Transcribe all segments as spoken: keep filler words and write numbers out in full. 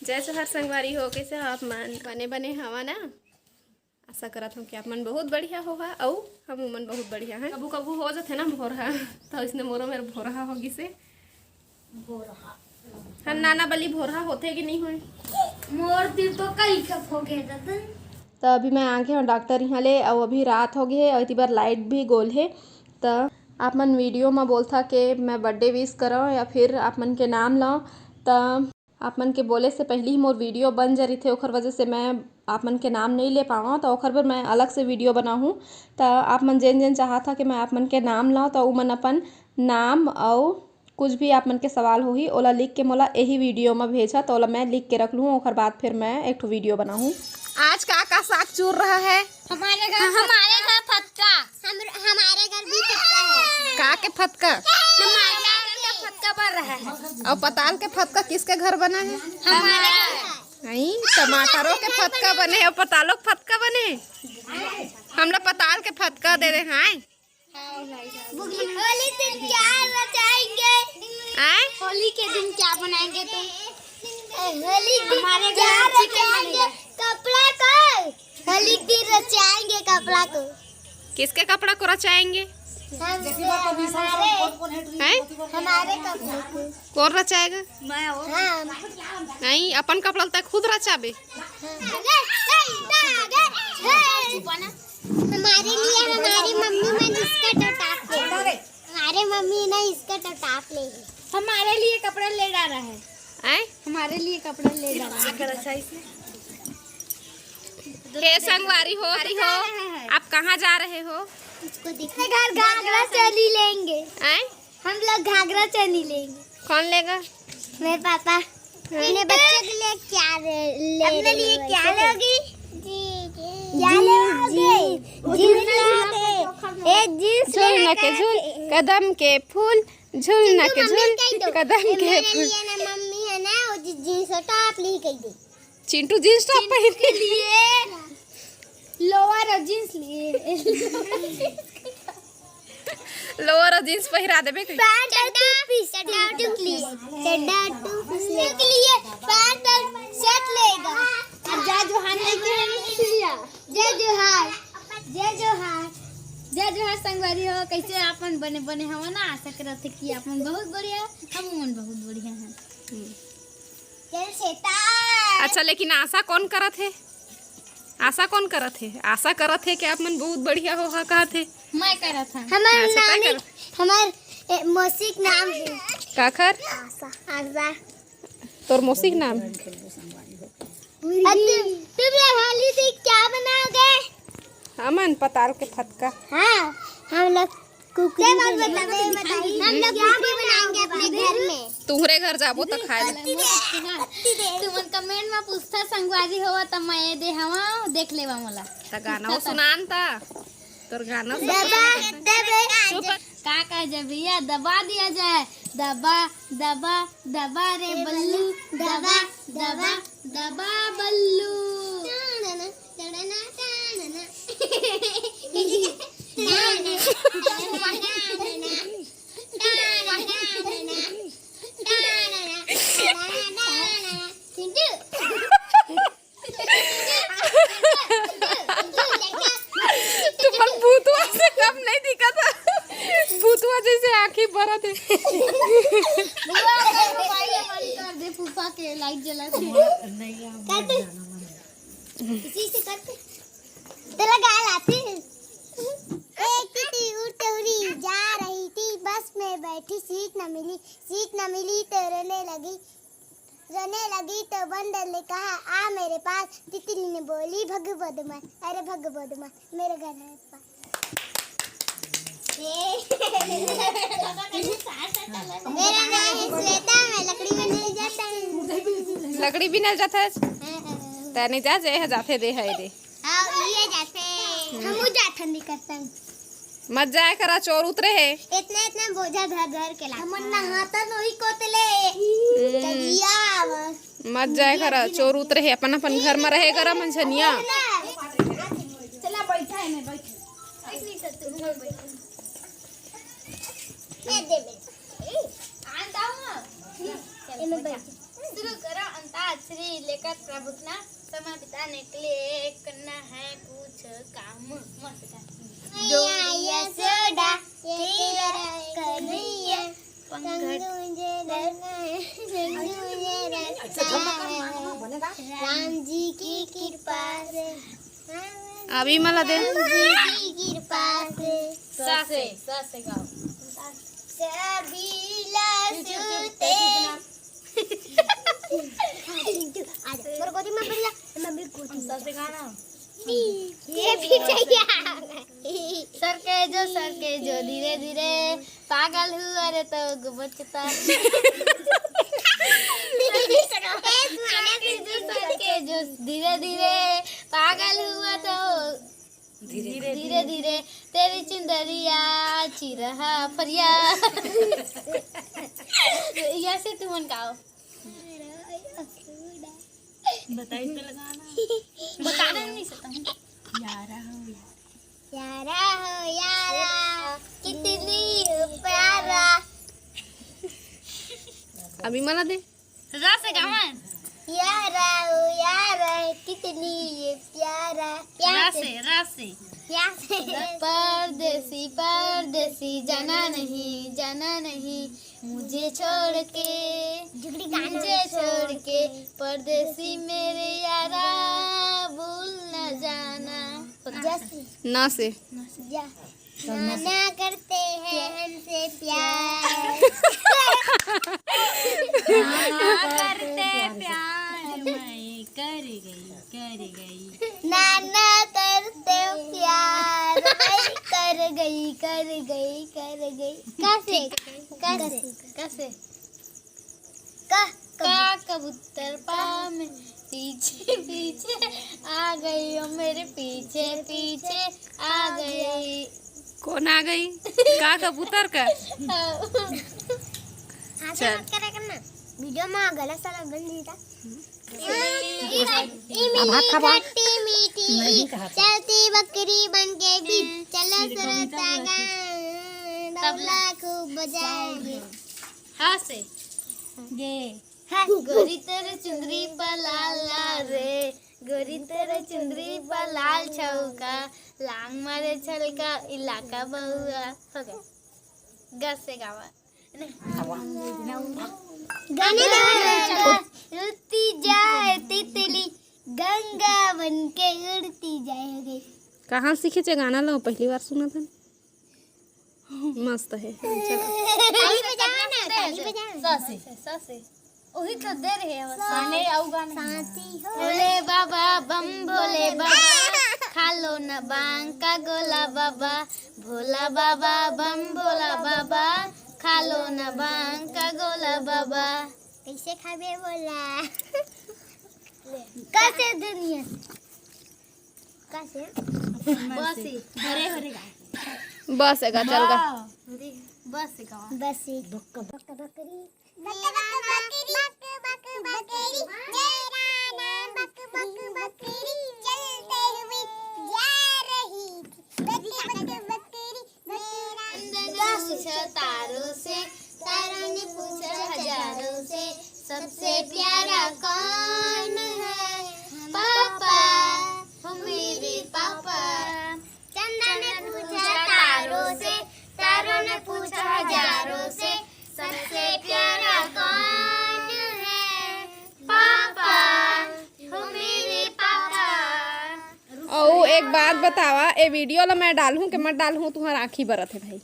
जय जोहार संगवारी हो, कैसे हो आप मन? बने बने हवा ना? आशा करत हूँ कि आप मन बहुत बढ़िया होहा, अउ हम उमन बहुत बढ़िया हैं। कभू कभू हो जाथे ना भोरहा, तो इसने मोरो मेर भोरहा हो गिसे। भोरहा। हम नाना बली भोरहा होथे कि नहीं होय? मोर तीर तो कई ठक हो गए रतन। तो अभी मैं आगे हूँ डॉक्टर यहाँ ले, अउ अभी रात हो गई है, अउ इतनी बार लाइट भी गोल है। तो आप मन वीडियो में बोलथा के मैं बर्थडे विश करो या फिर आप मन के नाम लो, तो आप मन के बोले से पहले ही मोर वीडियो बन जा रही थे, ओखर वजह से मैं आप मन के नाम नहीं ले पावा, तो ओखर बर मैं अलग से वीडियो बनाहूँ। तो आप मन जेन जेन चाहत हा कि मैं आप मन के नाम लाऊँ, तो उमन अपन नाम अउ कुछ भी आप मन के सवाल होही, ओला लिख के मोला यही वीडियो में भेजा, तो ओला मैं लिख के रख लूँ, ओखर बाद फिर मैं एक ठो वीडियो बनाहूँ। आज का का साग चूर रहा है? हमारे घर हमारे घर फतका। हम हमारे घर भी फतका है। का के फतका? हमारे घर का फतका बन रहा है। और पताल के फतका किसके घर बना है? हमारे घर। नहीं, टमाटरों के फतका बने और पतालों के फतका बने। हम लोग पताल के फतका दे दे हैं। होली दिन क्या रचाएंगे? आए? होली के दिन क्या बनाएंगे तुम? होली दिन हमारे क्या घर चिकन रचाएंगे? बनेगा। कपड़ा को होली दिन रचाएंगे कपड़ा को। किसके कपड़ा को रचाएंगे? हम हमारे हैं? हमारे कपड़ा को। कौन रचाएगा? मैं। नहीं, अपन कपड़ा तो खुद रचाबे। हमारे लिए हमारी मम्मी ने स्कर्ट और टॉप ले ली। हमारे मम्मी ने स्कर्ट और टॉप ले ली। हमारे लिए कपड़ा ले डाला है। आए? हमारे लिए कपड़ा ले डाला है। हे संगवारी हो, हो। आप कहाँ जा रहे हो? उसको देखने। घर घाघरा चोली लेंगे। आए? हम लोग घाघरा चोली लेंगे। कौन लेगा? मेरे पापा। अपने बच्चों के लिए क्या ले, ले अपने लिए क्या लोगी? क्या लोगी? जींस लोगे? एक जींस झूलना के झूल, कदम के फूल, झूलना के झूल, कदम के फूल। मेरे लिए ना मम्मी है ना, वो जी-, जींस और टॉप नहीं कह दे। चिंटू जींस टॉप पहन के लिए। लोअर और जींस लिए। लोअर और जींस पहिरा देबे कहीं। पैंट और टू पीस, चड्डा और टू पीस। चड्डा और टू पीस लेके लिए पैंट और शर्ट लेगा। अब जय जोहार लेके आए हैं। जय जोहार। जय जोहार। जय जोहार संगवारी हो, कैसे आप मन बने बने हवा ना? आशा करत है कि आप मन बहुत बढ़िया, हम मन बहुत बढ़िया हैं। चल सेता। अच्छा, लेकिन आशा कौन करत है? आशा कौन करत है? आशा करत है कि आप मन बहुत बढ़िया हो, हाँ, कहत है। मैं करत हूँ। हमार अच्छा, नाम तय है, करत। हमार, ए, मौसी के नाम है। काखर? आशा। आशा। तोर मौसी के नाम है? और तुम, तुम लोग होली पे क्या बनाओगे? हमन पताल के फतका। हाँ, हम लोग कुकरी बनाएंगे। हम लोग कुकरी बनाएंगे अपने घर में। तुहरे घर जाबो त खाए ला। तुमन कमेंट में पूछता संगवारी होवा त मैं ये दे हवा, देख लेवा मोला। त गाना वो सुनान ता। तोर गाना सुनान ता। दबा, दबा। चुप। का का जबिया दबा दिया जाए। दबा, दबा, दबा रे बल्लू। दबा, दबा, दबा बल्लू। तुमन भूतवा से कम नहीं दिखा था, भूतवा जैसे आंखें भरत है। फूफा के लाइट जला के। इसी से करते। तेरा गाल आते हैं। एक थी उड़ते उड़ी जा रही थी, बस में बैठी, सीट न मिली, सीट न मिली तो रोने लगी, रोने लगी तो बंदर ने कहा, "आ मेरे पास।" तितली ने बोली, "भग बदमाश, अरे भग बदमाश, मेरे घर है पास।" मेरा नाम है श्वेता, मैं लकड़ी में नहीं जाता हूँ। लकड़ी भी नहीं जाता है? हाँ, हाँ। तै नहीं जा, जे है जाते दे है रे। हाँ, ये जाते। हम जाते नहीं करते हैं। मत जाए करा, चोर उतरे है। इतना, इतना बोझा धर, धर के लाते। हम नहाता नहीं कोतले। हम्म। तजिया बस। मत जाए करा, चोर उतरे है, अपन, अपन घर में रहे करा मंझनिया। चला बैठा है, मैं बैठ। ये दे दे। आन दाऊ ना। ये मैं बैठ। शुरू करो अंताक्षरी लेकर प्रभु ना समय बिताने के लिए करना है कुछ काम। मस्त काम। मैया यशोदा, तेरा कन्हैया, पंघट। संग मुझे रखना है, संग मुझे रखना है। राम जी की कृपा से। अभी मला दे। राम जी की कृपा से। सा से, सा से गाओ। सभी ला सुते। आजा, मोर गोदी में बैठ जा, मैं भी गोदी में। सा से गाना। ये भी चाहिए। सरके जो, सरके जो धीरे धीरे, पागल हुआ रे तो गुबचता। सरके जो, सरके जो धीरे धीरे, पागल हुआ तो धीरे धीरे, तेरी चुंदरिया चिरहा फरिया। यसे तुमन गाओ। बताई तो लगाना। बताना नहीं सकता हूँ। यारा हो यारा। यारा हो यारा, कितनी हो प्यारा। अभी मला दे। रा से गावन। यारा हो यारा, कितनी ये प्यारा। प्यार रा से। से, रा से। प्यार से। परदेसी, परदेसी, जाना नहीं, जाना नहीं, मुझे छोड़ के, झुगड़ी गाना। मुझे छोड़ के, परदेसी मेरे यारा, भूल न जाना। जैसी। ना से। जा। ना, ना करते हैं हमसे प्यार। ना करते प्यार, मैं कर गई, कर गई। ना, ना करते प्यार, मैं कर गई, कर गई, कर गई। कैसे? कैसे? कैसे? का, का कबूतर पा में पीछे पीछे आ गई, ओ मेरे पीछे पीछे आ गई। कौन आ गई? का कबूतर का? हाँ। चल। मत करे करना, वीडियो में गलत साला बन जीता। ई, ई, ई मिली खट्टी मीठी, चलती बकरी बन के भी चला सरता गान, तबला खूब बजाएगी। हाँ से। गे। हाँ। गोरी तेरे चुंदरी पर लाल लाल रे, गोरी तेरे चुंदरी पर लाल छौका, लांग मारे छलका इलाका बहुआ। हो गया। ग से गावा। गाने गावा। उड़ती जाए तितली, गंगा बन के उड़ती जाए। हो गई। कहाँ सीखे छे गाना लो? पहली बार सुना था। मस्त है। चलो। ताली बजाओ ना, ताली बजाओ। सा से, सा से। वही तो दे रहे हैं बस। साने आऊ गाने। साथी हो। भोले बाबा बम भोले बाबा, खा लो ना बांग का गोला बाबा। भोला बाबा बम भोला बाबा, खा लो ना बांग का गोला बाबा। कैसे खाबे बोला? कैसे दुनिया? कैसे? बस ही। हरे हरे गाय। बस है गा, चल गा। बस ही गावा। बस ही। बक बक बकरी। बक बक बकरी। बक बक बकरी। मेरा नाम बक बक बकरी। चलते हुए जा रही थी। बक बक बकरी। पूछा तारों से, तारों ने पूछा हजारों से, सबसे प्यारा कौन है? पापा, हो मेरे पापा। चंदा ने पूछा तारों से, तारों ने पूछा हजारों से, सबसे प्यारा कौन है? पापा, हो मेरे पापा। अउ एक बात बतावा, ए वीडियो ला मैं डालहूँ के मत डालहूँ, तुहर आँखी बरत हे भाई,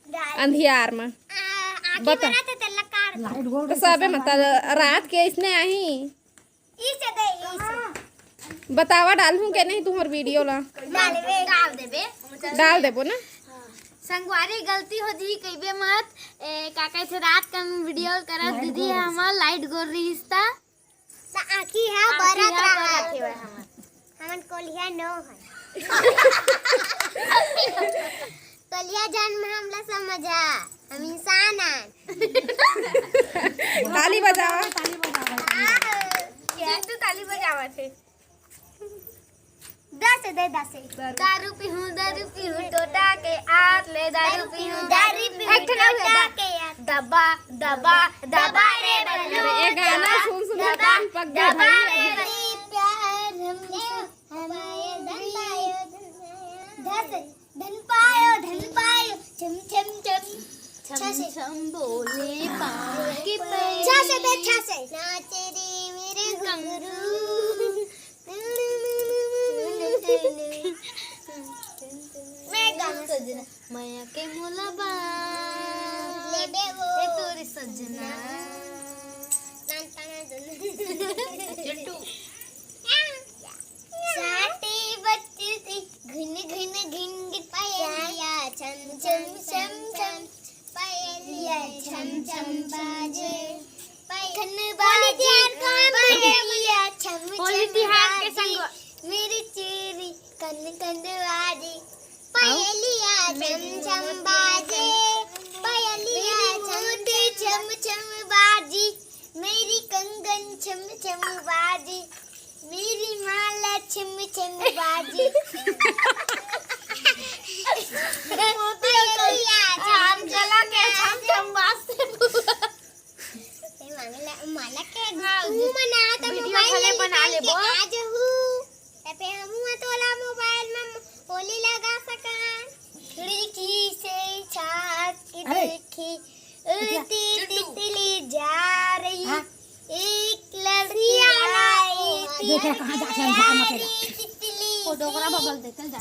डाल। अंधियार में। आ, आँखी बता। बरत हे, तेला काट दे। तो सबे मत, रात के इसने आही। इसे दे, इसे। बतावा, डालहूँ के नहीं तुहर वीडियो ला? डाल दे। डाल देबे। डाल देबो ना। संगवारी, गलती हो जी, कहिबे मत। ए, का कहथे, रात कन वीडियो करत दीदी, हमर लाइट गोर रहिस ता। त आँखी ह आँखी बरत ह रहा। बरत हे हमर। हमन कोलिहा नो हन। कोलिहा जन्म हमला समझा, हम इंसान हन। ताली बजावा। आहो। चिंटू ताली बजावत हे। दस दे दस। दारू पीहूं, दारू पीहूं, टोटा के आत ले दारू पीहूं, दारू पीहूं, एक ठन और टोटा है। के आत। दबा, दबा, दबा रे बल्लू। अरे, ये गाना सुन सुन के दबा, कान पक गया दबा भाई। रे बल्लू। प्यार हम, हम धन पायो, धन पायो, धन पायो, चम चम चम। छा से। छम छम बोले पाँव के पैरी। छा से बे, छा से। नाच रे मेरे घुंघरू। मैं गाना सजना। मया के मोला बा। ले बे वो। ए तोरी सजना। तान ताना दुन। चिंटू। साटी बच्ची सी घिन घिन घिन घिन पायलिया छम छम छम छम। पायलिया छम छम बाजे। पायलिया छम छम होली तिहार के बाजे। संग। मेरी चूरी कन कन बाजे। पायलिया छम छम बाजे। पायलिया छम छम छम बाजे। मेरी कंगन छम छम बाजे। मेरी माला छम छम बाजे। पायलिया छम छम गला के छम छम बाजथे। ए माला, माला के हाँ, तू मना तो वीडियो मोबाइल भले ले बना निकाल के लेबो। आ जहू। तबे हमहू तोला मोबाइल में होली लगा सकन। खिड़की से झांक के अरे। देखी, उड़ती चिंटू। तितली जा रही। हाँ। एक लड़की आई थी। देख रहा कहाँ जा रहा है, हम जा रहे हैं। प्यारी तितली वो डोकरा सी। बबल दे, चल जा।